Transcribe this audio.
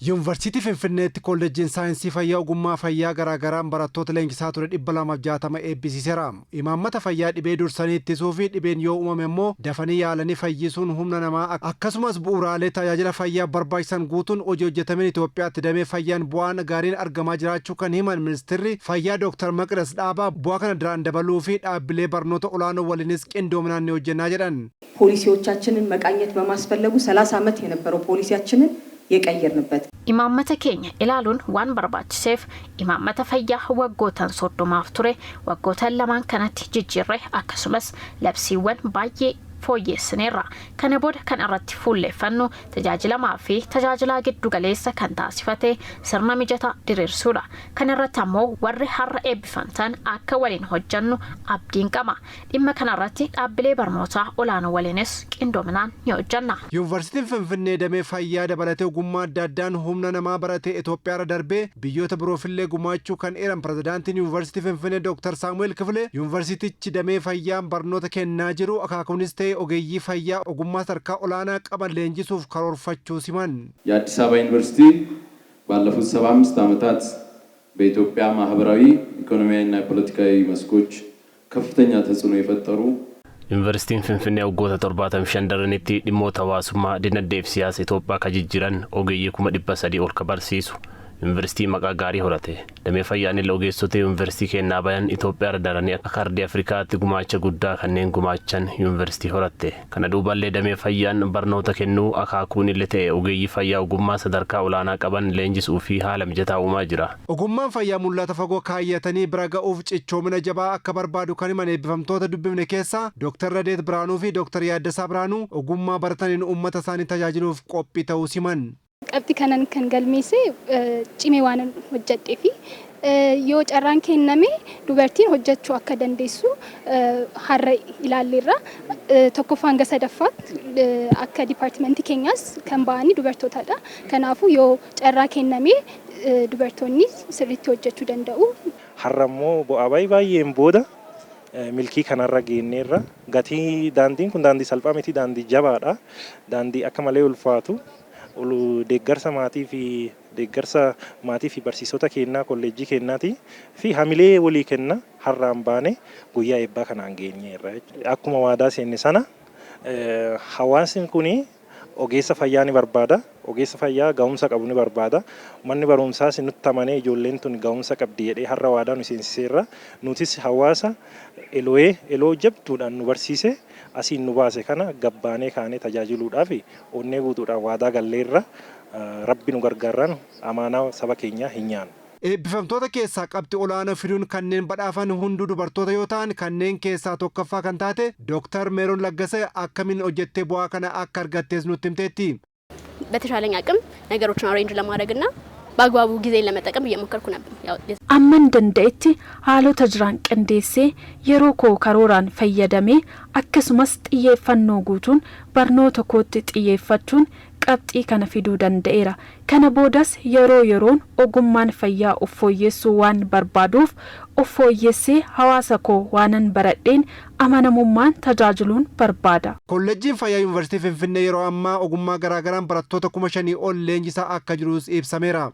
Yuunivarsiitii Finfinneetti Kolleejjiin Saayinsii Fayyaa ogummaa fayyaa garaagaraan barattoota leenjisaa ture 260 eebbisiiseera. Imaammata fayyaa dhibee dursanii ittisuu fi dhibeen yoo uumame immoo dafanii yaalanii fayyisuun humna namaa akkasumas bu'uuraalee tajaajila fayyaa barbaachisan guutuun hojii hojjetameen Itoophiyaatti damee fayyaan bu'aan gaariin argamaa jiraachuu kan himan Ministirri Fayyaa Dooktar Maqdas Dhaabaa, bu'aa kana daraan dabaluu fi dhaabbilee barnoota olaanoo waliinis qindoominaan ni hojjennaa jedhan. ፖሊሲዎቻችንን መቃኘት በማስፈለጉ 30 ዓመት የነበረው ፖሊሲያችንን የቀየርንበት Imaammata keenya ilaaluun waan barbaachiseef imaammata fayyaa waggootan 30f ture waggootan lamaan kanatti jijjiirre, akkasumas labsiiwwan baay'ee fooyyeessineerra. Kana booda kan irratti fuulleeffannu tajaajilamaa fi tajaajilaa giddu galeessa kan taasifate sirna mijataa diriirsuudha. Kana irratti ammoo warri har'a eebbifamtan akka waliin hojjannu abdiin qaba. Dhimma kanarratti dhaabbilee barnootaa olaanoo waliinis qindoominaan ni hojjanna. Yuunivarsiitiin Finfinnee damee fayyaa dabalatee ogummaa adda addaan humna namaa baratee Itoophiyaarra darbee biyyoota biroofillee gumaachuu kan eeran pirezidaantiin Yuunivarsiitii Finfinnee Dooktar Saamu'eel Kifilee, yuunivarsiitichi damee fayyaan barnoota kennaa jiru akaakuunis ta'e ogeeyyii fayyaa ogummaa sadarkaa olaanaa qaban leenjisuuf karoorfachuu himan. የአዲስ አበባ ዩኒቨርሲቲ ባለፉት 75 ዓመታት በኢትዮጵያ ማህበራዊ፣ ኢኮኖሚያዊና ፖለቲካዊ መስኮች ከፍተኛ ተጽዕኖ የፈጠሩ Yuunivarsiitiin Finfinnee waggoota 75 daranitti dhimmoota hawaasummaa, dinagdee fi siyaasa Itoophiyaa ka jijjiiran ogeeyyii 300,000 ol ka barsiisu yuunivarsiitii maqaa gaarii horate. Damee fayyaan illee ogeessota yuunivarsiitii kennaa bayan Itoophiyaa irra daranii akka ardii Afrikaatti gumaacha guddaa kanneen gumaachan yuunivarsiitii horatte. Kana duuballee damee fayyaan barnoota kennuu akaakuun illee ta'e ogeeyyii fayyaa ogummaa sadarkaa olaanaa qaban leenjisuu fi haala mijataa uumaa jira. Ogummaan fayyaa mul'ata fagoo kaayyatanii bira ga'uuf cichoomina jabaa akka barbaadu kan himan eebbifamtoota dubbifne keessaa Dooktar Radeet Biraanuu fi Dooktar Yaaddasaa Biraanuu ogummaa barataniin uummata isaanii tajaajiluuf qophii ta'uu himan. Qabxii kanan kan galmeesse cimee waan hojjedhee fi yoo carraan kenname dubartiin hojjechuu akka dandeessu har'a ilaalleerra. Tokkoffaa hanga sadaffaatti akka dipaartimentii keenyaas kan ba'anii dubartootadha. Kanaafuu yoo carraa kenname dubartoonni sirriitti hojjechuu danda'u. Har'a immoo bu'aa bayii baay'een booda milkii kanarra geenyeerra. Gatii daandiin kun daandii salphaa miti, daandii jabaadha. Daandii akka malee ulfaatu. Deeggarsa maatii fi barsiisota kennaa kolleejjii kennaati fi hamilee walii kenna har'aan baane guyyaa eebbaa kanaan geenyeerra. Akkuma waadaa seenne sana hawaasni kuni ogeessa fayyaa ni barbaada. Ogeessa fayyaa ga'umsa qabu ni barbaada. Manni barumsaas nutti amanee ijoolleen tun ga'umsa qabdi jedhee har'a waadaa nu seensiseerra. Nutis hawaasa eloo'ee eloo jabduudhaan nu barsiise asiin nu baase kana gabbaanee kaanee tajaajiluudhaaf onnee guutuudhaan waadaa galleerra. Rabbi nu gargaaraan amaanaa saba keenyaa hin nyaannu. Eebbifamtoota keessaa qabxii olaanoo fiduun kanneen badhaafan hunduu dubartoota yoo ta'an, kanneen keessaa tokkoffaa kan taate Dooktar Meeroon Laggasa akkamiin hojjettee bu'aa kana akka argattees nutti himteetti. በተሻለኝ አቅም ነገሮችን arrange ለማድረግ እና በአግባቡ ጊዜን ለመጠቀም እየሞከርኩ ነበር። ያው Amman danda'etti haalota jiran qindeessee, yeroo koo karooraan fayyadamee, akkasumas xiyyeeffannoo guutuun barnoota kootti xiyyeeffachuun qabxii kana fiduu danda'eera. Kana boodas yeroo yeroon ogummaan fayyaa of fooyyessuu waan barbaaduuf, of fooyyessee hawaasa koo waanan baradheen amanamummaan tajaajiluun barbaada. Kolleejjiin Fayyaa Yuunivarsiitii Finfinnee yeroo ammaa ogummaa garaagaraan barattoota 5,000 ol leenjisaa akka jirus ibsameera.